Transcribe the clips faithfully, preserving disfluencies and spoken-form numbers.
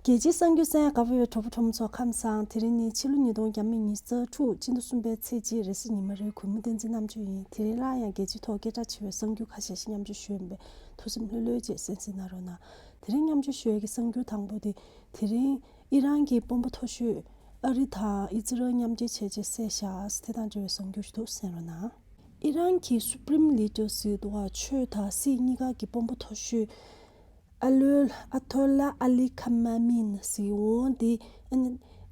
རྒྱལ་སྤྱིའི་གསར་འགྱུར་གསན་ག་བའི་གྲོགས་པོ་གྲོགས་མོ་ཚོ་ཁམས་བཟང་། དེ་རིང་ནི་ཕྱི་ལོ་ཉིས་སྟོང་ཉི་ཤུ་རྩ་དྲུག་སྤྱི་ཟླ་གསུམ་པའི་ཚེས་གཅིག་རེས་གཟའ་ཉི་མ་རེད། གུས་མོ་བསྟན་འཛིན་རྣམ་དཔྱོད་ཡིན། དེ་རིང་སླར་ཡང་རྒྱལ་སྤྱིའི་ཐོག་སྐད་གྲགས་ཆེ་བའི་གསར་འགྱུར་ཁ་ཤས་ཤིག་མཉམ་སྤྱོད་ཞུ་ཡིན་པས། ཐུགས་སེམས་ལྷོད་ལྷོད་བྱས་གསན་གཟིགས་གནང་རོགས་གནང་། དེ་རིང་མཉམ་སྤྱོད་ཞུ་ཡས་ཀྱི་གསར་འགྱུར་དང་པོ་དེ། དེ་རིང་ཨི་རན་གྱི་དཔོན་པོ་མཐོ་ཤོས་ཨ་རི་དང་ཨི་ཛི་རལ་མཉམ་འབྲེལ་བྱས་རྗེས་བསད་བཞག། དེ་དང་འབྲེལ་བའི་གསར་འགྱུར་ཞིག་འདུག་གསན་རོགས་གནང་། ཨི་རན་གྱི་སུ་པྲིམ་ལི་ཌར་ཟེར་འདུག་པ། ཆོས་དང་སྲིད་གཉིས་ཀ་གི་དཔོན་པོ་མཐོ་ཤོས་ཨ་ལོལ་ཨ་ཐོ་ལ་ཨ་ལི་ཁ་མ་མིན་ཟེར། འོ་དེ་ཨ་ནི་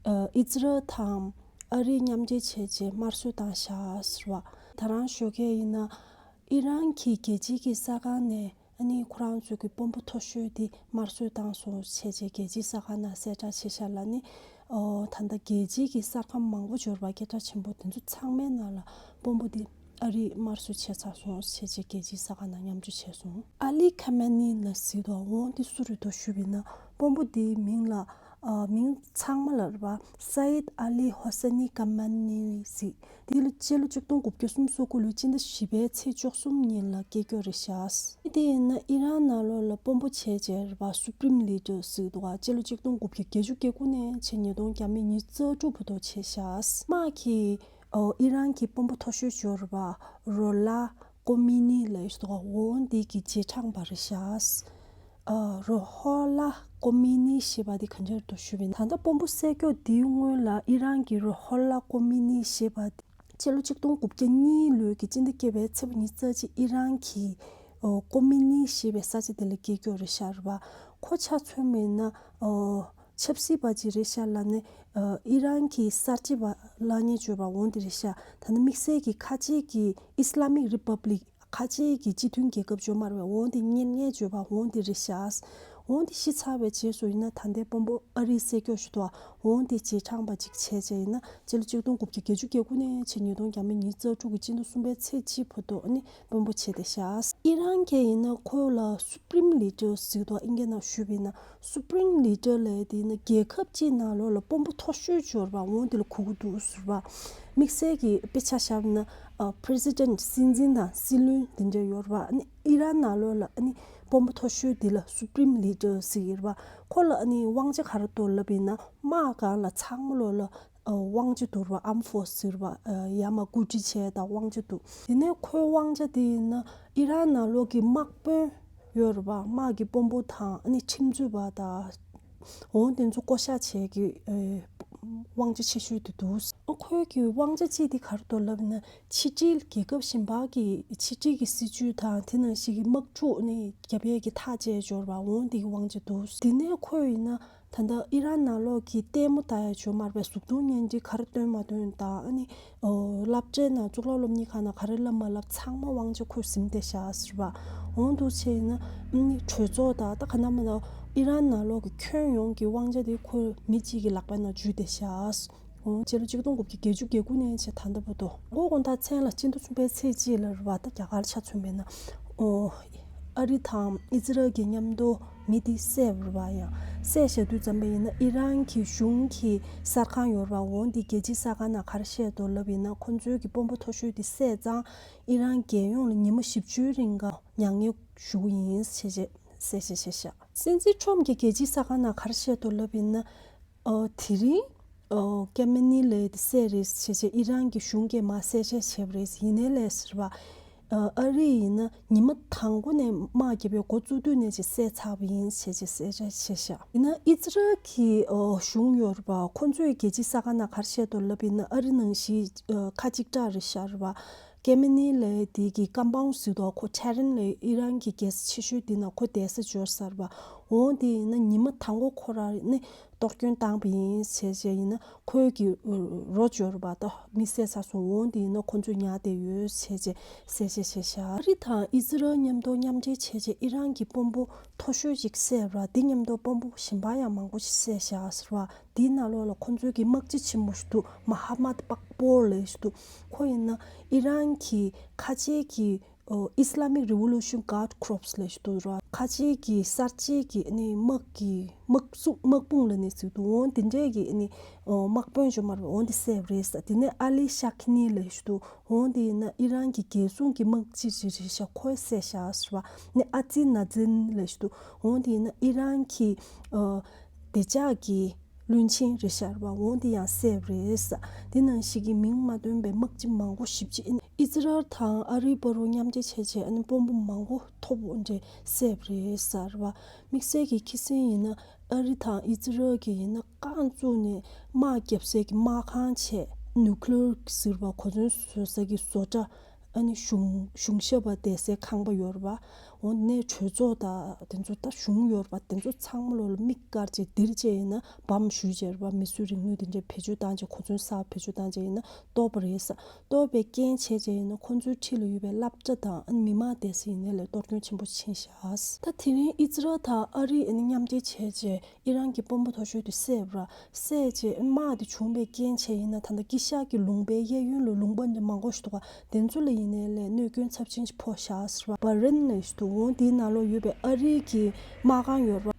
ཨི་ཛི་རལ་དང་ཨ་རི་མཉམ་འབྲེལ་བྱས་རྗེས་དམར་གསོད་བཏང་བཞག་ཟེར་བ། ད་རང་ཞོགས་ཀས་ཡིན་ན་ཨི་རན་གྱི་རྒྱལ་སྤྱིའི་གི་གསར་ཁང་ནས་ཨ་ནི་ཁོ་རང་ཚོ་གི་དཔོན་པོ་མཐོ་ཤོས་དེ་དམར་གསོད་བཏང་སོང་བྱས་རྗེས་རྒྱལ་སྤྱིའི་གསར་ཁང་ནང་གསལ་བསྒྲགས་བྱས་བཞག་ལ་ནི། ཨོ། ད་ལྟ་རྒྱལ་སྤྱིའི་གི་གསར་ཁང་མང་པོ་འབྱོར་བ་སྐད་གྲགས་ཆེན་པོ་དེ་ཚོ་ཚང་མའི་ནང་ལ་དཔོན་པོ་དེ་ཨ་རིས་དམར་གསོད་བྱས་ཚར་སོང་བྱས་རྗེས་རྒྱལ་སྤྱིའི་གསར་ཁང་ནང་མཉམ་སྤྱོད་བྱས་སོང་། ཨ་ལི་ཁ་མ་ནི་ལ་ཟེར་དུས་འོང་དེ་སུ་རེད་འདུག་ཞུས་པ་ཡིན་ན། དཔོན་པོ་དེའི་མིང་ལ། ཨ། མིང་ཚང་མ་ལ་རེད་པ། སཱ་ཡིད་ཨ་ལི་ཧོ་སེ་ནི་ཀ་མ་ནི་ཟེར། དེ་ལོ་སྤྱི་ལོ་གཅིག་སྟོང་དགུ་བརྒྱ་སུམ་ཅུ་སོ་དགུ་ལོའི་སྤྱི་ཟླ་བཞི་པའི་ཚེས་བཅུ་གསུམ་ཉིན་ལ་སྐྱེས་རྒྱུ་རེད་ཤག་དེ་ཡིན་ན་ཨི་རན་ནང་ལོགས་ལ་དཔོན་པོ་བྱས་བྱས་རེད་པ། སུ་པྲིམ་ལི་ཌར་ཟེར་འདུག་ག་སྤྱི་ལོ་གཅིག་སྟོང་དགུ་བརྒྱ་བརྒྱད་ཅུ་གྱ་དགུ་ནས་བྱས་ཉིས་སྟོང་ཉི་ཤུ་རྩ་དྲུག་བར་དུ་བྱས་ཤག་དམག་གིས་ཨོ་ཨི་རན་གྱི་དཔོན་པོ་མཐོ་ཤོས་འབྱོར་བ་རོ་ལ་ཀོ་མི་ནི་ལབ་ཡས་འདུག་ག་འོ་འདི་གི་རྗེས་འབྲང་པ་རེད་ཤག་ཨ། རོ་ཧོ་ལ་ཀོ་མི་ནི་ཞེས་པ་འདི་ག་འདྲ་རེད་འདུག་ཞུས་པ་ཡིན་ན། ད་ལྟ་དཔོན་པོ་བསད་རྒྱུ་འདིའི་སྔོན་ལ་ཨི་རན་གྱི་རོ་ཧོ་ལ་ཀོ་མི་ནི་ཞེས་པ་འདི་སྤྱི་ལོ་གཅིག་སྟོང་དགུ་བརྒྱ་གཉིས་ལོའི་གི་སྤྱི་ཟླ་བརྒྱད་པའི་ཚེས་པ་ཉི་ཤུ་རྩ་གཅིག་ཨི་རན་གྱི་ཨོ་ཀོ་མི་ནི་ཞེས་པའི་ས་ཆ་དེ་ལ་སྐྱེས་རྒྱུ་རེད་ཤག་རེད་པ། ཁོ་ཆ་མཚོན་པ་ཡིན་ན་ཨོ་ཆབ་སྲིད་པ་ཅིག་རེད་ཤག་ལ་ནི་ཨོ་ཨི་རན་གྱི་གསར་བརྗེ་བ་ལབ་ནས་བརྗོད་པ་འོ་འདི་རེད་ཤག་ད་ནི་དམིགས་བསལ་གྱི་ཁ་ཆེ་གི་ཨི་སི་ལ་མིག་རི་པབ་ལིག་ཁ་ཆེ་གི་སྤྱི་མཐུན་རྒྱལ་ཁབ་ཅིག་ཡོད་མ་རེད་པས། འོ་འདི་གཉེར་མཁན་བརྗོད་པ་འོ་འདི་རེད་ཤག་འོ་འདི་ཤི་ཚར་བའི་རྗེས་སུ་ཡིན་ན་ད་ལྟའི་དཔོན་པོ་ཨ་རིས་བསད་རྒྱུ་ཞུ་དོ། འོ་འདི་རྗེས་འབྲང་པ་ཅིག་བྱས་བྱས་ཡིན་ན་སྤྱི་ལོ་གཅིག་སྟོང་དགུ་བརྒྱ་བརྒྱད་ཅུ་གྱ་དགུ་ནས་བྱས་ཉིས་སྟོང་ཉི་ཤུ་རྩ་དྲུག་གི་སྤྱི་ཟླ་གསུམ་པའི་ཚེས་གཅིག་བར་དུ་ཨ་ནི་དཔོན་པོ་བྱས་བསྡད་ཤག་ཨི་རན་གྱིས་ཡིན་ན་ཁོ་ལ་སུ་པྲིམ་ལི་ཌར་ཟེར་དོ་ཨིན་སྐད་ནང་ཞུས་པ་ཡིན་ན། སུ་པྲིམ་ལི་ཌར་ལབ་དེ་ནི་རྒྱལ་ཁབ་ཅིག་ནང་ལོགས་ལ་དཔོན་པོ་མཐོ་ཤོས་འབྱོར་བ་འོ་དེ་ལ་གོ་གི་འདུག་ཟེར་བ། དམིགས་བསལ་གྱི་དཔེ་ཆ་བཞག་ན་ཨ་པི་རེ་སི་ཌེན་ཊི་སྲིད་འཛིན་དང་སྲིད་བློན་དེ་འདྲ་ཡོད་རེད་པ། ཨ་ནི་ཨི་རན་ནང་ལོགས་ལ་ཨ་ནི་དཔོན་པོ་མཐོ་ཤོས་དེ་ལ་སུ་པྲིམ་ལི་ཌར་ཟེར་གྱི་རེད་པ། ཁོ་ལ་ཨ་ནི་དབང་ཆ་ག་རེ་འདུག་ལབ་པ་ཡིན་ན་དམག་སྒང་ལ་ཚང་མ་ལོགས་ལ་ཨ་དབང་ཆ་འདུག་རེད་པ། ཨམ་ཕོར་སི་ཟེར་བ་ཨ་ཡ་མ་གུ་ཊི་བྱས་དང་དབང་ཆ་འདུག་དེ་ནས་ཁོའི་དབང་ཆ་དེ་ཡིན་ན་ཨི་རན་ནང་ལོགས་ཀྱི་དམག་དཔོན་ཡོད་རེད་པ། དམག་གི་དཔོན་པོ་དང་ཨ་ནི་ཁྲིམས་རྩོད་པ་དང་འོ་དེ་ཚོ་བསྐོ་བཞག་བྱས་ཀྱི་ཨེ་དབང་ཆ་ཆེ་ཤོས་དེ་འདུག་ཨ་ཁོའི་གི་དབང་ཆ་གཅིག་དེ་ག་རེ་འདུག་ལབ་ན་ཕྱི་འབྲེལ་རྒྱལ་ཁབ་གཞན་པ་གི་ཕྱི་འབྲེལ་གྱི་སྲིད་ཇུས་དང་དེ་ནང་བཞིན་གྱི་དམག་འཁྲུག་ནི་རྒྱབ་ཡས་ཀྱི་ཐག་བཅད་འབྱོར་བ་འོ་དེ་གི་དབང་ཆ་འདུག་དེ་ནས་ཁོས་ཡིན་ན་ད་ལྟ་ཨི་རན་ནང་ལོགས་ཀྱི་ལྟད་མོ་ལྟ་ཡ་ཅིག་ཡོད་མ་རེད་པས། གཟུགས་མཐོང་བརྙན་འཕྲིན་ག་རེ་སྟོན་མ་སྟོན་དང་ཨ་ནི་ཨོ་སློབ་གྲྭའི་ནང་གཙུག་ལག་སློབ་གཉེར་ཁང་ནང་ག་རེ་བསླབ་མ་བསླབ་ཚང་མ་དབང་ཆ་ཁོས་ཟིན་བསྡད་ཤག་ཟེར་བ། འོ་འདུག་བྱས་ན་ཨ་ནི་གྲོས་ཚོགས་དང་ད་ག་ན་མ་ན་ཨི་རན་ནང་ལོགས་ཀྱི་ཁྱོན་ཡོངས་ཀྱི་དབང་ཆ་དེ་ཁོས་མི་གཅིག་གི་ལག་པའི་ནང་འཇུས་བསྡད་ཤག་འོ་སྤྱི་ལོ་གཅིག་སྟོང་དགུ་བརྒྱ་བརྒྱད་ཅུ་གྱ་དགུ་ནས་བྱས་ད་ལྟ་བར་དུ། མགོ་དགོང་དག་མཚན་ལ་སྤྱི་ཟླ་གསུམ་པའི་ཚེས་གཅིག་ལ་རེད་པ། ད་རྒྱ་གར་ཆ་མཚོན་པས་ན། ཨོ། ཨ་རི་དང་ཨི་ཛི་རལ་གྱི་མཉམ་དུ་མི་དེ་བསད་རེད་པ། ཡང་བསད་བཞག་དུས་ཙམ་པ་ཡིན་ན་ཨི་རན་གྱི་གཞུང་གི་གསར་ཁང་ཡོད་རེད་པ། འོ་འདི་རྒྱལ་སྤྱིའི་གསར་ཁང་ནང་ག་རེ་བཤད་འདུག་ལབ་ཡིན་ན་ཁོ་ཚོའི་གི་དཔོན་པོ་མཐོ་ཤོས་དེ་བསད་ཙང་ཨི་རན་རྒྱལ་ཡོངས་ལ་ཉི་མ་བཞི་བཅུའི་རིང་ག་མྱ་ངན་ཞུ་གི་ཡིན་ཞེས་བཤད་བཤད་བཤད་བཤད། སྲིད་འཛིན་ཁྲོམ་གྱིས་རྒྱལ་སྤྱིའི་གསར་ཁང་ནང་ག་རེ་བཤད་འདུག་ལབ་ཡིན་ན། ཨོ། དེ་རིང་ཨོ་ཀེ་མེ་ནི་ལབ་དེ་བསད་རེད་ཟེར་བྱས་ཨི་རན་གྱི་གཞུང་གིས་མར་གསལ་བཤད་བྱས་པ་རེད། ཡིན་ནའི་ལས་ཟེར་བ། ཨ་རི་ཡིན་ན་ཉི་མ་དང་པོ་ནས་དམག་རྒྱབ་པའི་འགོ་བཙུགས་དུས་ནས་ཅིག་བསད་ཚར་བ་ཡིན་ཟེར་བྱས་གསལ་བཤད་བྱས་ཤག་ཡིན་ན་ཨི་ཛི་རལ་གྱི་ཨོ་གཞུང་ཡོད་རེད་པ། ཁོ་ཚོས་རྒྱལ་སྤྱིའི་གསར་ཁང་ནང་ག་རེ་བཤད་འདུག་ལབ་ཡིན་ན་ཨ་རི་ནང་བཞིན་ཨ་ཁ་གཅིག་གྲགས་རེད་ཤག་རེད་པ། ཀེ་མེ་ནི་ལབ་དེ་གི་ཀམ་པའུན་ཌི་ཟེར་དུས་ཁོ་ཊེ་ཧ་རན་ལབ་ཨི་རན་གྱི་རྒྱལ་ས་ཆེ་ཤོས་དེ་ནང་ཁོ་བསྡད་ས་འབྱོར་ཚར་བ། འོ་དེ་ཡིན་ན་ཉི་མ་དང་པོ་ཁོ་རང་ནི་གཏོར་སྐྱོན་བཏང་བ་ཡིན་ཟེར་བྱས་ཡིན་ན་ཁོའི་གི་རོ་འབྱོར་བ་དང་མི་བསད་ཚར་སོང་། འོ་དེ་ཡིན་ན་ཁོ་ཚོ་ཉར་བསྡད་ཡོད་ཟེར་བྱས་གསལ་བཤད་བྱས་ཤག་ཨ་རི་དང་ཨི་ཛི་རལ་མཉམ་དུ་མཉམ་འབྲེལ་བྱས་བྱས་ཨི་རན་གྱི་དཔོན་པོ་མཐོ་ཤོས་ཅིག་བསད་པ་དེ་མཉམ་དུ་དཔོན་པོ་གཞན་པ་ཡང་མང་པོ་ཞིག་བསད་བཞག་ཟེར་བ། དེའི་ནང་ལོགས་ལ་ཁོ་ཚོའི་གི་དམག་སྤྱི་ཆེན་མོ་ཞིག་འདུག་མ་ཧ་མད་པག་པོར་ལབ་ཞིག་འདུག་ཁོ་ཡིན་ན་ཨི་རན་གྱི་ཁ་ཆེའི་གི་ཨོ་Islamic Revolution Guard Corps ལབ་ཞིག་འདུག་ར། ཁ་ཆེའི་གི་གསར་བརྗེའི་གི་ཨ་ནི་དམག་གི་དམག་སྲུང་དམག་དཔུང་ལབ་ནས་ཟེར་འདུག་འོ་དེ་འདྲའི་གི་ཨ་ནི་ཨོ་དམག་དཔོན་ཅིག་ཡོད་མ་རེད། འོ་འདི་བསད་པ་རེད་ཟེར། དེ་ནས་ཨ་ལི་ཤ་ཁི་ནི་ལབ་ཞིག་འདུག་འོ་འདི་ཡིན་ན་ཨི་རན་གྱི་རྒྱལ་སྲུང་གི་དམག་སྤྱི་ཅིག་རེད་ཤག་ཁོས་བསད་བཞག་ཟེར་བ། ནས་ཨ་ཙི་ན་ཛིན་ལབ་ཞིག་འདུག་འོ་འདི་ཡིན་ན་ཨི་རན་གྱི་ཨོ་ བདེ་འཇགས་ཀྱི་བློན་ཆེན་རེད་ཤག་རེད་པ། འོ་འདི་ཡང་བསད་པ་རེད་ས། དེ་ནང་བཞིན་གྱི་མིང་མ་བཏོན་པའི་དམག་སྤྱི་མང་པོ་ཞེ་པོ་ཅིག་ཨ་ནི་ཨི་ཛི་རལ་དང་ཨ་རིའི་བར་དུ་མཉམ་འབྲེལ་བྱས་བྱས་ཨ་ནི་དཔོན་པོ་མང་པོ་ཐོབ་འོ་འདྲས་བསད་པ་རེད་ས་རེད་པ། དམིགས་བསལ་གྱི་ཁྱི་སེང་ཡིན་ན་ཨ་རི་དང་ཨི་ཛི་རལ་གྱི་ཡིན་ན་རྐང་བཙུགས་ནས་དམག་རྒྱབ་སའི་གི་དམག་ཁང་བྱས། ནིའུ་ཀི་ལི་ཡར་ཟེར་བ་གོ་མཚོན་བཟོ་ས་གི་བཟོ་གྲྭ། ཨ་ནི་གཞུང་གཞུང་ཞབས་པ་བསྡད་སའི་ཁང་པ་ཡོད་རེད་པ། འོ་ནས་གྲོས་ཚོགས་དང་དེ་ཚོ་ད་གཞུང་ཡོད་རེད་པ། དེ་ཚོ་ཚང་མ་ལོ་ལ་མིག་དཀར་བྱས་དེར་བྱས་ཡིན་ན་བམ་གཞུས་བྱས་རེད་པ། མི་གསོད་རིག་ནུས་དེ་འདྲས་བེད་སྤྱོད་བཏང་བྱས་གོ་མཚོན་གསར་བ་བེད་སྤྱོད་བཏང་བྱས་ཡིན་ན་གཏོར་བ་རེད་ས། གཏོར་བའི་རྐྱེན་བྱས་བྱས་ཡིན་ན་ཁོ་ཚོའི་འཁྲིས་ལ་ཡོད་པའི་སློབ་གྲྭ་དང་ཨ་ནི་མི་མང་བསྡད་ས་ཡིན་ནའི་ལས་གཏོར་སྐྱོན་ཆེན་པོ་ཕྱིན་བཞག་ད་དེ་རིང་ཨི་ཛི་རལ་དང་ཨ་རི་ཨ་ནི་མཉམ་འབྲེལ་བྱས་བྱས། ཨི་རན་གྱི་དཔོན་པོ་མཐོ་ཤོས་དེ་བསད་པ་ར། བསད་རྗེས་དམག་དེ་བྱུང་བའི་རྐྱེན་བྱས་ཡིན་ན་ད་ལྟ་དཀྱིལ་ཤར་གྱི་ལུང་པའི་གཡས་གཡོན་ལ་ལུང་པ་འདི་མང་པོ་ཞིག་འདུག་ག་དེ་ཚོ་ལ་ཡིན་ནའི་ལས་གནོད་སྐྱོན་ཚབས་ཆེན་ཞིག་ཕོག་བཞག་ཟེར་བ། བྷ་རེན་ལ་ཞིག་འདུག་འོང་དེའི་ནང་ལོགས་ཡོད་པའི་ཨ་རིའི་གི་དམག་ཁང་ཡོད་ར།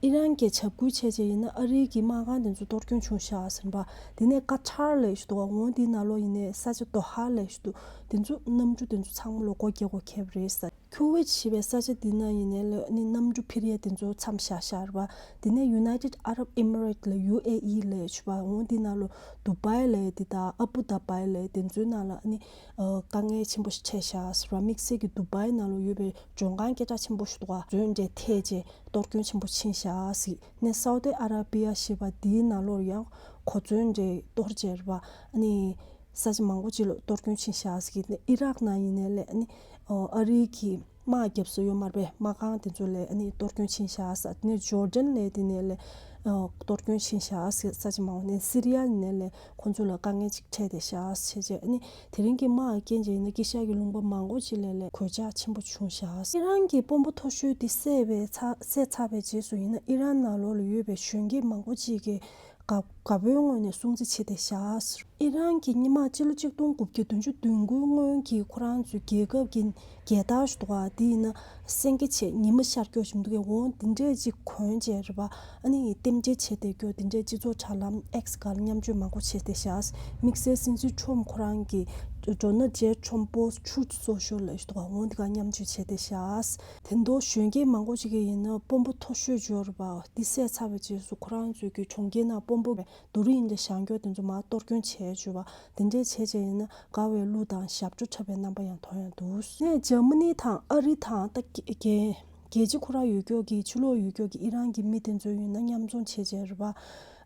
ཨི་རན་གྱིས་འཇབ་རྒོལ་བྱས་རྗེས་ཡིན་ན་ཨ་རིའི་གི་དམག་ཁང་དེ་ཚོ་གཏོར་སྐྱོན་བྱུང་བཞག་ཟེར་བ། དེ་ནས་ཀ་ཐར་ལ་ཞིག་འདུག་ག་འོང་དེའི་ནང་ལོགས་ཡིན་ནའི་ས་ཆ་དོ་ཧ་ལ་ཞིག་འདུག་དེ་ཚོ་གནམ་གྲུ་དེ་ཚོ་ཚང་མ་ལོ་སྒོ་རྒྱག་དགོས་ཁེལ་བ་རེད་ཟེར། ཁུ་ཝེད་ཞེས་པའི་ས་ཆ་འདི་ན་ཡིན་ནའི་ལས་ནི་གནམ་གྲུ་འཕུར་ཡས་དེ་ཚོ་མཚམས་བཞག་བཞག་རེད་པ། དེ་ནས་ཡུ་ནའི་ཊེཌ་ཨ་རབ་ཨི་མི་རེཊ་ལས་ཡུ་ཨེ་ཨི་ལས་ཞུ་བ་འོང་འདི་ན་ལོ་དུ་བྷའི་ལས་འདི་དང་ཨ་བུ་དཱ་བྷའི་ལས་དེ་ཚོའི་ནང་ལ་ནི་དཀའ་ངལ་ཆེན་པོ་ཞིག་འཕྲད་བཞག་ཟེར་བ། དམིགས་བསལ་གྱི་དུ་བྷའི་ནང་ལོ་ཡོད་པའི་མགྲོན་ཁང་སྐད་གྲགས་ཆེན་པོ་ཞིག་འདུག་ག་བཙོན་འདྲེ་ཐེ་རྗེས་གཏོར་སྐྱོན་ཆེན་པོ་ཕྱིན་བཞག་ཟེར་ནས། སའུ་ཏི་ཨ་ར་བི་ཡ་ཞེས་པ་འདིའི་ནང་ལོ་ཡང་གོ་བཙོན་འདྲེ་གཏོར་བྱས་རེད་པ། ནི། ས་ཆ་མང་པོ་ཅིག་ལ་གཏོར་སྐྱོན་ཕྱིན་བཞག་ཟེར་གྱི་འདུག་ཨི་རག་ནང་ཡིན་ནའི་ལས་ནི་ཨ་རིའི་གི་དམག་རྒྱབ་ས་ཡོད་མ་རེད་པས། དམག་ཁང་དེ་ཚོ་ལས་ནི་གཏོར་སྐྱོན་ཕྱིན་བཞག་ཟེར། དེ་ནས་ཇོར་ཌན་ལས་དེ་ནས་ལས་གཏོར་སྐྱོན་ཕྱིན་བཞག་ཟེར། ས་ཆ་མང་པོ་ནས་སི་རི་ཡ་ཡིན་ནའི་ལས་ཁོང་ཚོ་ལ་དཀའ་ངལ་ཅིག་འཕྲད་བསྡད་བཞག་ཟེར་བྱས་ནི་དེ་རིང་གི་དམག་གི་རྐྱེན་བྱས་ནི་དཀྱིལ་ཤར་གྱི་ལུང་པ་མང་པོ་ཅིག་ལས་ལས་གོད་ཆག་ཆེན་པོ་བྱུང་བཞག་ཨི་རན་གྱི་དཔོན་པོ་མཐོ་ཤོས་དེ་བསད་པའི་ཚ་བསད་ཚར་བའི་རྗེས་སུ་ཡིན་ན་ཨི་རན་ནང་ལོགས་ལ་ཡོད་པའི་གཞོན་སྐྱེས་མང་པོ་ཅིག་གིས། དགའ་དགའ་པོའི་ངོས་ནས་སྲུང་བརྩི་བྱས་ཏེ་བཞག་ཨི་རན་གྱི་སྔོན་མ་ཕྱི་ལོ་ཆིག་སྟོང་དགུ་བརྒྱ་བདུན་ཅུ་དོན་དགུའི་སྔོན་གྱི་ཁོ་རང་ཚོའི་རྒྱལ་ཁབ་ཀྱི་རྒྱལ་དར་ཞིག་འདུག་ག་དེ་ཡིན་ན་སེང་གེ་བྱས་ཉི་མ་ཤར་སྐྱོ་ཞིག་འདུག་གས། འོང་དེ་འདྲས་ཅིག་གོན་བྱས་རེད་པ། ཨ་ནི་རྟེན་འབྲེལ་བྱས་ཏེ་སྐྱོ་དེ་འདྲས་སྤྱི་ཚོགས་དྲ་ལམ་ཨེགས་སྒང་ལ་མཉམ་སྤྱོད་མང་པོ་བྱས་ཏེ་བཞག་དམིགས་བསལ་སྲིད་འཛིན་ཁྲོམ་ཁོ་རང་གི་ཌོ་ནལ་ཇེ་ཁྲོམ་པོ་སི་ཊུ་རུ་ཐི་སོ་ཤལ་ལ་ཞིག་འདུག་ག་འོང་དེ་ག་མཉམ་སྤྱོད་བྱས་ཏེ་བཞག་དེ་མདོ་གཞོན་སྐྱེས་མང་པོ་ཅིག་གིས་ཡིན་ན་དཔོན་པོ་མཐོ་ཤོས་འབྱོར་བ་འདི་བསད་ཚར་བའི་རྗེས་སུ་ཁོ་རང་ཚོའི་གི་གྲོང་ཁྱེར་ནང་དཔོན་པོ་བསྡུ་རུབ་ཡིན་འདྲ་བཞེངས་སྐྱོར་དེ་ཚོ་མར་གཏོར་སྐྱོན་བྱས་བཅུག་པ་དེ་འདྲས་བྱས་བྱས་ཡིན་ན་དགའ་བའི་གླུ་དང་ཞབས་བྲོ་འཁྲབ་པའི་རྣམ་པ་ཡང་མཐོང་ཡང་འདུག་ནས་འཇར་མ་ནི་དང་ཨ་རི་དང་ད་རྒྱལ་རྒྱལ་སྤྱི་ཁོ་རང་ཡོད་སྐྱོར་གི་ཕྱི་ལོགས་ཡོད་སྐྱོར་གི་ཨི་རན་གི་མི་དེ་ཚོ་ཡིན་ན་མཉམ་འཛོམས་བྱས་བྱས་རེད་པ།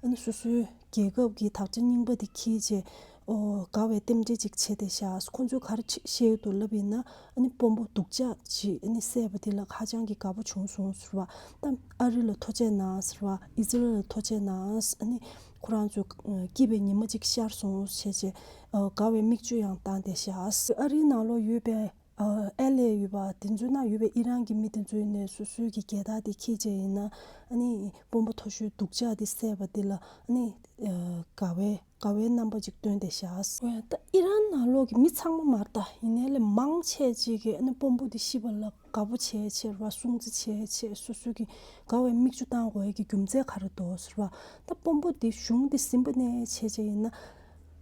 ཨ་ནི་སོ་སོའི་རྒྱལ་ཁབ་ཀྱི་དག་ཆ་རྙིང་པ་དེ་འཁྱེར་བྱས། ཨོ། དགའ་བའི་རྟེན་འབྲེལ་ཅིག་བྱས་ཏེ་བཞག་ཁོ་ཚོས་ག་རེ་བྱེད་བཤད་འདུག་ལབ་ཡིན་ན། ཨ་ནི་དཔོན་པོ་སྡུག་ཅག་ཅིག་ཨ་ནི་བསད་པ་དེ་ལ་ཧ་ཅང་གི་དགའ་པོ་བྱུང་སོང་ཟེར་བ། ད་ཨ་རི་ལ་ཐུགས་རྗེ་གནང་ཟེར་བ། ཨི་ཛི་རལ་ལ་ཐུགས་རྗེ་གནང་ཨ་ནི་ཁོ་རང་ཚོ་སྐྱིད་པའི་ཉི་མ་ཅིག་ཤར་སོང་བྱས་བྱས་དགའ་བའི་མིག་ཆུ་ཡང་བཏང་སྟེ་བཞག་ཨ་རིའི་ནང་ལོགས་ཡོད་པའི་ཨ་ཨེལ་ཨེ་ཡོད་པ་དེ་ཚོའི་ནང་ཡོད་པའི་ཨི་རན་གྱི་མི་དེ་ཚོའི་ནས་སོ་སོའི་གི་རྒྱལ་དར་དེ་འཁྱེར་བྱས་ཡིན་ན་ཨ་ནི་དཔོན་པོ་མཐོ་ཤོས་སྡུག་ཅག་དེ་བསད་པ་དེ་ལ་ཨ་ནི་དགའ་བའི། དགའ་བའི་རྣམ་པ་ཅིག་སྟོན་ཏེ་བཞག་ཨོ་ཡ། ད་ཨི་རན་ནང་ལོགས་ཀྱི་མི་ཚང་མ་མ་རེད་ད། ཡིན་ནའི་ལས་མང་ཆེ་ཅིག་གིས་ཨ་ནི་དཔོན་པོ་འདི་ཤི་བ་ལ་དགའ་པོ་བྱས་བྱས་ར་སྲུང་བརྩི་བྱས་བྱས་སོ་སོ་གི་དགའ་བའི་མིག་ཆུ་བཏང་དགོས་ཡ་གི་རྒྱུ་མཚན་ག་རེ་འདུག་ཟེར་བ། ད་དཔོན་པོ་འདི་གཞུང་འདི་ཟིན་པ་ནས་བྱས་བྱས་ཡིན་ན་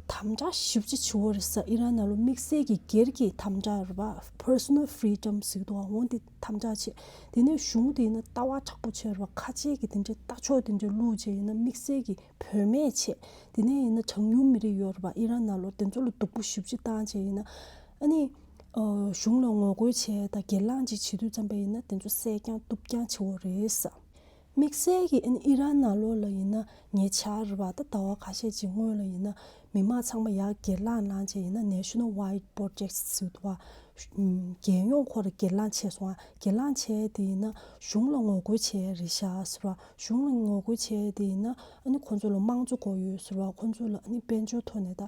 དམ་དྲག་ཞེ་པོ་ཅིག་བྱེད་འོ་རེད་ས། ཨི་རན་ནང་ལོགས་དམིགས་བསལ་གྱི་སྒེར་གྱི་དམ་དྲག་རེད་པ། Personal freedom ཟེར་གི་འདུག་འོ་འདི་དམ་དྲག་བྱས། དེ་ནས་གཞུང་འདི་ཡིན་ན་ལྟ་བ་དྲག་པོ་བྱས་རེད་པ། ཁ་ཆེ་གི་དེ་འདྲའི་ལྟ་ཕྱོགས་དེ་འདྲའི་བླུགས་བྱས་ཡིན་ན་དམིགས་བསལ་གྱི་བུད་མེད་ཆེ། དེ་ནས་ཡིན་ན་གྲངས་ཉུང་མི་རིགས་ཡོད་རེད་པ། ཨི་རན་ནང་ལོགས་དེ་ཚོ་ལ་སྡུག་པོ་ཞེ་པོ་ཅིག་བཏང་བྱས་ཡིན་ན། ཨ་ནི། ཨོ། གཞུང་ལ་ངོ་རྒོལ་བྱས་དང་སྒེར་ལངས་ཅིག་བྱེད་དུས་ཙམ་པ་ཡིན་ན་དེ་ཚོ་བསད་རྐྱང་གཏུབ་རྐྱང་བྱེད་འོ་རེད་ས། དམིགས་བསལ་གྱི་ཨ་ནི་ཨི་རན་ནང་ལོགས་ལ་ཡིན་ན་ཉེ་ཆར་རེད་པ། ད་ཟླ་བ་ཁ་ཤས་ཅིག་སྔོན་ལ་ཡིན་ན་མི་མང་ཚང་མ་ཡར་སྒེར་ལངས་ལངས་བྱས་ཡིན་ན་National White Protest ཟེར་འདུག་པ། རྒྱལ་ཡོངས་ཁོ་ར་སྒེར་ལངས་བྱས་སོང་ཨ། སྒེར་ལངས་བྱས་དེ་ཡིན་ན་གཞུང་ལ་ངོ་རྒོལ་བྱས་རེད་ཤག་ཟེར་བ། གཞུང་ལ་ངོ་རྒོལ་བྱས་དེ་ཡིན་ན་ཨ་ནི་ཁོ་ཚོ་ལ་དམངས་གཙོ་དགོས་ཡོད་ཟེར་བ། ཁོ་ཚོ་ལ་ཨ་ནི་དཔལ་འབྱོར་ཐོག་ནས་ད་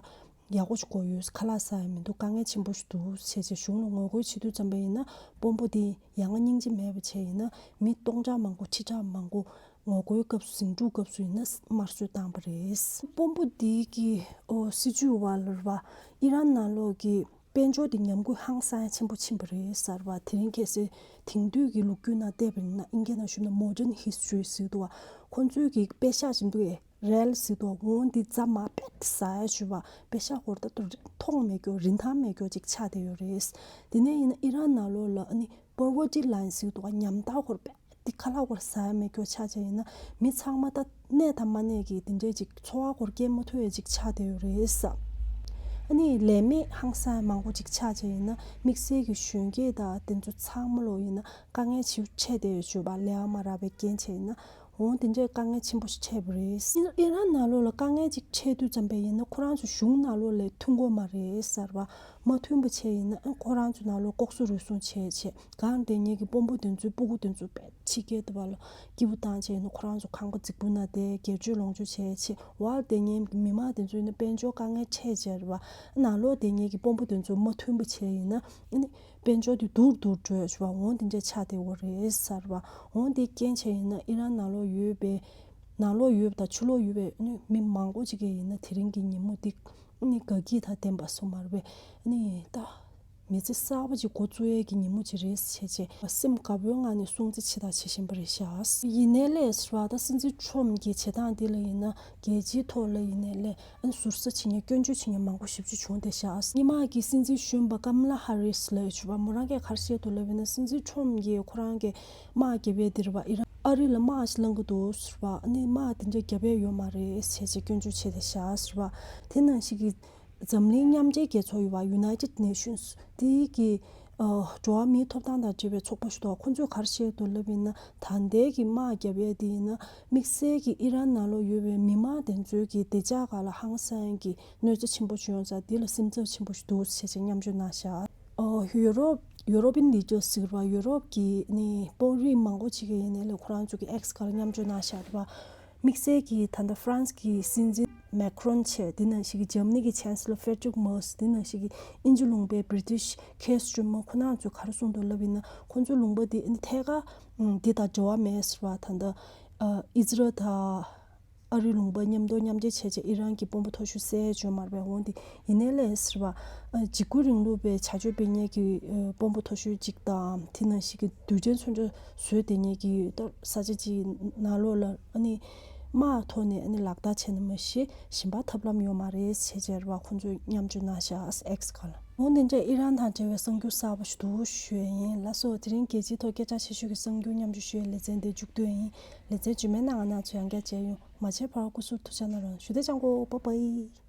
ཡག་པོ་ཞིག་དགོས་ཡོད། ཁ་ལག་ཟ་ཡ་མི་འདུག་དཀའ་ངལ་ཆེན་པོ་ཞིག་འདུག་བྱས་བྱས་གཞུང་ལ་ངོ་རྒོལ་བྱེད་དུས་ཙམ་པ་ཡིན་ན་དཔོན་པོ་དེ་ཡ་ང་སྙིང་རྗེ་མེད་པ་བྱས་ཡིན་ན་མི་སྟོང་ཕྲག་མང་པོ་ཁྲི་ཕྲག་མང་པོ་ངོ་རྒོལ་སྐབས་སུ་ཟིང་འཁྲུག་སྐབས་སུ་ཡིན་ན་དམར་གསོད་བཏང་བ་རེད། དཔོན་པོ་འདི་གི་ཨོ་སྲིད་ཇུས་བ་ལ་རེད་པ། ཨི་རན་ནང་ལོགས་ཀྱི་དཔལ་འབྱོར་དེ་ཉམས་རྒུད་ཧང་སང་ཡ་ཆེན་པོ་ཕྱིན་པ་རེད་ཟེར་བ། དེ་རིང་ཁ་སང་དེང་དུས་ཀྱི་ལོ་རྒྱུས་ནང་བལྟས་པ་ཡིན་ན་ཨིན་སྐད་ནང་ཞུས་ན་Modern History ཟེར་འདུག་པ། ཁོང་ཚོའི་གི་པེ་ཤག་ཅིག་འདུག་ཨེ། རེལ་ཟེར་འདུག་པ། འོ་འདི་རྫ་མ་པེ་ཟ་ཡ་ཞུས་པ། པེ་ཤག་ཧོར་ད་ལྟ་མཐོང་མེད་སྐྱོ་རིན་ཐང་མེད་སྐྱོ་ཅིག་ཆགས་བསྡད་ཡོད་རེད། དེ་ནས་ཡིན་ན་ཨི་རན་ནང་ལོགས་ལ་ཨ་ནི་Poverty Line ཟེར་འདུག་པ། ཉམ་ཐག་ཧོར་པེ་ དེ་ཁ་ལག་སྐོར་ཟ་ཡ་མེད་སྐྱོ་ཆགས་བྱས་ཡིན་ན། མི་ཚང་མ་ད་གནས་དང་མ་གནས་ཀྱི་དེ་འདྲའི་ཅིག་འཚོ་བ་སྐོར་སྐྱེལ་མ་ཐུབ་ཡ་ཅིག་ཆགས་བསྡད་ཡོད་རེད་ས། ཨ་ནི་ལས་མེད་ཧང་སང་མང་པོ་ཅིག་ཆགས་བྱས་ཡིན་ན། དམིགས་བསལ་གྱི་གཞོན་སྐྱེས་དང་དེ་ཚོ་ཚང་མ་ལོ་ཡིན་ན་དཀའ་ངལ་ཆེ་འཕྲད་བསྡད་ཡོད་བྱུས་པ་ལས་ཨ་མ་རག་པའི་རྐྱེན་བྱས་ཡིན་ན། འོང་དེ་འདྲའི་དཀའ་ངལ་ཆེན་པོ་ཞིག་འཕྲད་པ་རེད། ཨི་རན་ནང་ལོགས་ལ་དཀའ་ངལ་ཅིག་འཕྲད་དུས་ཙམ་པས་ཡིན་ན་ཁོ་རང་ཚོ་གཞུང་ནང་ལོགས་ལས་མཐུན་གོ་མ་རེད་ཟེར་བ། མ་མཐུན་པ་བྱས་ཡིན་ན་ཨ་ཁོ་རང་ཚོ་ནང་ལོགས་ལྐོག་ཟ་རུལ་སུངས་བྱས་བྱས་གང་དེ་ཉིད་ཀྱི་དཔོན་པོ་དེ་ཚོའི་སྤུ་གུ་དེ་ཚོ་དཔེ་ཕྱི་རྒྱལ་དུ་བ་ལ་སྐྱིད་པོ་བཏང་བྱས་ཡིན་ན་ཁོ་རང་ཚོ་ཁང་པ་རྫིག་པོ་ན་བསྡད་སྒེར་གཅོད་ལོངས་སྤྱོད་བྱས་བྱས་བ། དེ་ཉིད་ཀྱི་མི་མང་དེ་ཚོ་ཡིན་ན་དཔལ་འབྱོར་དཀའ་ངལ་འཕྲད་བྱས་རེད་བ། ནང་ལོགས་དེ་ཉིད་ཀྱི་དཔོན་པོ་དེ་ཚོ་མ་མཐུན་པ་བྱས་ཡིན་ན་ཨ་ནི། དཔལ་འབྱོར་དེ་སྡུག་སྡུག་འགྲོ་ཡ་ཞུ་བ་འོང་དེ་འདྲ་ཆགས་བསྡད་ཡོད་རེད་ཟེར་བ། འོང་དེ་རྐྱེན་བྱས་ཡིན་ན་ཨི་རན་ནང་ལོགས་ཡོད་པའི་ནང་ལོགས་ཡོད་པ་དང་ཕྱི་ལོགས་ཡོད་པའི་ནི་མི་མང་པོ་ཅིག་གིས་ཡིན་ན་དེ་རིང་གི་ཉིན་མོ་འདི་ནི་དགའ་སྐྱིད་དང་ལྡན་པ་སོ་མ་རེད་པས་ནི་ད་མི་ཚེ་གསར་པ་ཅིག་འགོ་བཙུགས་ཡས་ཀྱི་ཉིན་མོ་ཅིག་རེད་བྱས་བྱས་སེམས་དགའ་པོའི་ངང་ནས་སྲུང་བརྩི་ཆེ་དང་བྱེད་བཞིན་པ་རེད་ཤག་ཡིན་ནའི་ལས་ཟེར་བ་ད་སྲིད་འཛིན་ཁྲོམ་གྱི་བྱེད་སྟངས་འདི་ལ་ཡིན་ན་རྒྱལ་སྤྱིའི་ཐོག་ལ་ཡིན་ནའི་ལས། ཨ་ནི་ཟུར་ཟ་བྱེད་མཁན་སྐྱོན་བརྗོད་བྱེད་མཁན་མང་པོ་ཞེ་པོ་ཅིག་བྱུང་བསྡད་ཤག་སྔོན་མ་གི་སྲིད་འཛིན་གཞོན་པ་ཀམ་ལ་ཧ་རིས་ལབ་ཡོད་པ་མོ་རང་གིས་ག་རེ་བཤད་འདུག་ལབ་ཡིན་ན་སྲིད་འཛིན་ཁྲོམ་གྱིས་ཁོ་རང་གི་དམག་རྒྱབ་ཡས་འདི་རེད་པ། ཨི་རན་ཨ་རི་ལ་དམག་ཞིག་སློང་གི་འདུག་ཟེར་བ། ཨ་ནི་དམག་དེ་འདྲ་རྒྱབ་ཡས་ཡོད་མ་རེད་ཟེར་བྱས་སྐྱོན་བརྗོད་བྱས་བསྡད་ཤག་ཟེར་བ། དེ་ནང་བཞིན་གྱི་འཛམ་གླིང་མཉམ་འབྲེལ་རྒྱལ་ཚོགས་ཡོད་པ་United Nations དེའི་གི་འགྲོ་བ་མིའི་ཐོབ་ཐང་དང་འབྲེལ་བའི་ཚོགས་པ་ཞིག་འདུག་ཁོ་ཚོས་ག་རེ་བཤད་འདུག་ལབ་ཡིན་ན། ད་ལྟའི་གི་དམག་རྒྱབ་ཡས་དེ་ཡིན་ན་དམིགས་བསལ་གྱི་ཨི་རན་ནང་ལོགས་ཡོད་པའི་མི་མང་དེ་ཚོའི་གི་བདེ་འཇགས་སྒང་ལ་ཧང་སང་གི་གནོད་འཚེ་ཆེན་པོ་བྱུང་ཡོང་ཙང་འདི་ལ་སེམས་འཚབ་ཆེན་པོ་ཞིག་འདུག་ཟེར་བྱས་མཉམ་སྤྱོད་གནང་ཤག་ཨོ་ཡུ་རོབ་ཡུ་རོ་པིན་ལི་ཌར་ཟེར་བ་ཡུ་རོབ་ཀྱི་ནི་དཔོན་རིགས་མང་པོ་ཅིག་གིས་ཡིན་ནའི་ལས་ཁོ་རང་ཚོ་གི་X་སྒང་ལ་མཉམ་སྤྱོད་གནང་ཤག་རེད་པ། དམིགས་བསལ་གྱིས་ད་ལྟ་ཧྥ་རན་སི་གི་སྲིད་འཛིན་མེ་ཁ་རོན་བྱས། དེ་ནང་བཞིན་གྱི་འཇར་མ་ནི་གི་ཆན་སི་ལར་ཧྥེ་ཌི་རིག་མར་ཚ། དེ་ནང་བཞིན་གྱི་དབྱིན་ཇི་ལུང་པའི་བྷི་རི་ཊིཤ་ཁེར་སི་ཊར་མར་ཁོ་རང་ཚོས་ག་རེ་གསུངས་འདུག་ལབ་ཡིན་ན་ཁོ་ཚོའི་ལུང་པ་འདི་ཨ་ནི་ཐད་ཀར་འདི་དང་འབྲེལ་བ་མེད་ཟེར་བ། ད་ལྟ་ཨི་ཟི་རལ་དང་ཨ་རི་ལུང་པ་མཉམ་དུ་མཉམ་འབྲེལ་བྱས་བྱས་ཨི་རན་གྱི་དཔོན་པོ་མཐོ་ཤོས་བསད་བཅུག་མ་རེད་པས། འོང་དེ་ཡིན་ནའི་ལས་ཟེར་བ། འཇིགས་སྐུལ་རིང་ལུགས་པའི་བྱ་སྤྱོད་སྤེལ་མཁན་གྱི་དཔོན་པོ་མཐོ་ཤོས་གཅིག་དང་དེ་ནང་བཞིན་གྱི་རྡུལ་ཕྲན་མཚོན་ཆ་བཟོས་བསྡད་མཁན་གྱི་ས་ཆ་གཅིག་ནང་ལོགས་ལ་ཨ་ནི་དམག་ཐོག་ནས་ཨ་ནི་ལག་བསྟར་བྱས་ནས་མ་གཞི་གཞན་པ་ཐབས་ལམ་ཡོད་མ་རེད་ཟེར་བྱས་རེད་པ། ཁོང་ཚོས་མཉམ་སྤྱོད་གནང་ཤག X་སྒང་ལ། འོང་དེ་འདྲ་ཨི་རན་དང་འབྲེལ་བའི་གསར་འགྱུར་གསར་པ་ཞིག་འདུག་ཞུ་ཡས་ཡིན་ལགས་སོ། དེ་རིང་རྒྱལ་སྤྱིའི་ཐོག་སྐད་གྲགས་ཆེ་ཤོས་ཀྱི་གསར་འགྱུར་མཉམ་སྤྱོད་ཞུ་ཡས་ལེ་ཚན་འདི་མཇུག་བསྡུ་ཡས་ཡིན། ལེ་ཚན་རྗེས་མའི་ནང་ང་ང་ཚོ་ཡང་བསྐྱར་མཇལ་ཡོང་། མ་མཇལ་བར་སྐུ་གཟུགས་ཐུགས་ཅག་གནང་རོགས། ཞུ་བདེ་ཅང་གོ། བྷའི་བྷའི།